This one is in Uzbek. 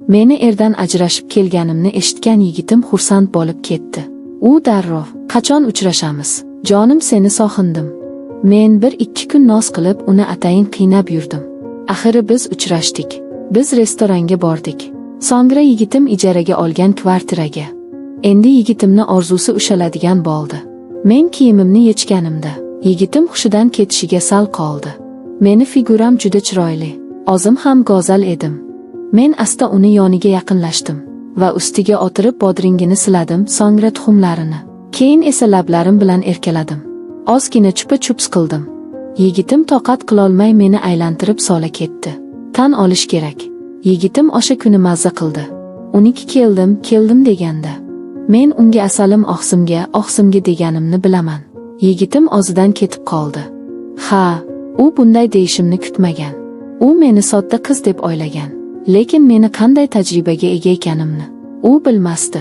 Meni erdan ajrashib kelganimni eshitgan yigitim xursand bo'lib ketdi. U darrov, "Qachon uchrashamiz? Jonim, seni sog'indim." Men 1-2 kun noz qilib uni atayin qiynab yurdim. Axiri biz uchrashdik. Biz restoranga bordik. So'ngra yigitim ijaraga olgan kvartiraga. Endi yigitimni orzusi ushaladigan bo'ldi. Men kiyimimni yechganimda, yigitim hushidan ketishiga sal qoldi. Meni figuram juda chiroyli. O'zim ham go'zal edim. Men asta uni yoniga yaqinlashdim va ustiga o'tirib bodringini siladim, so'ngra tuxumlarini. Keyin esa lablarim bilan erkaladim. Ozgina chupa-chups qildim. Yigitim toqat qilolmay meni aylantirib sola ketdi. Tan olish kerak. Yigitim o'sha kuni mazza qildi. Uniki keldim, keldim deganda. Men unga asalim oqsimga, oqsimga deganimni bilaman. Yigitim o'zidan ketib qoldi. Ha, u bunday deyishimni kutmagan. U meni sodda qiz deb o'ylagan. Lekin meni qanday tajribaga ega ekanimni u bilmasdi.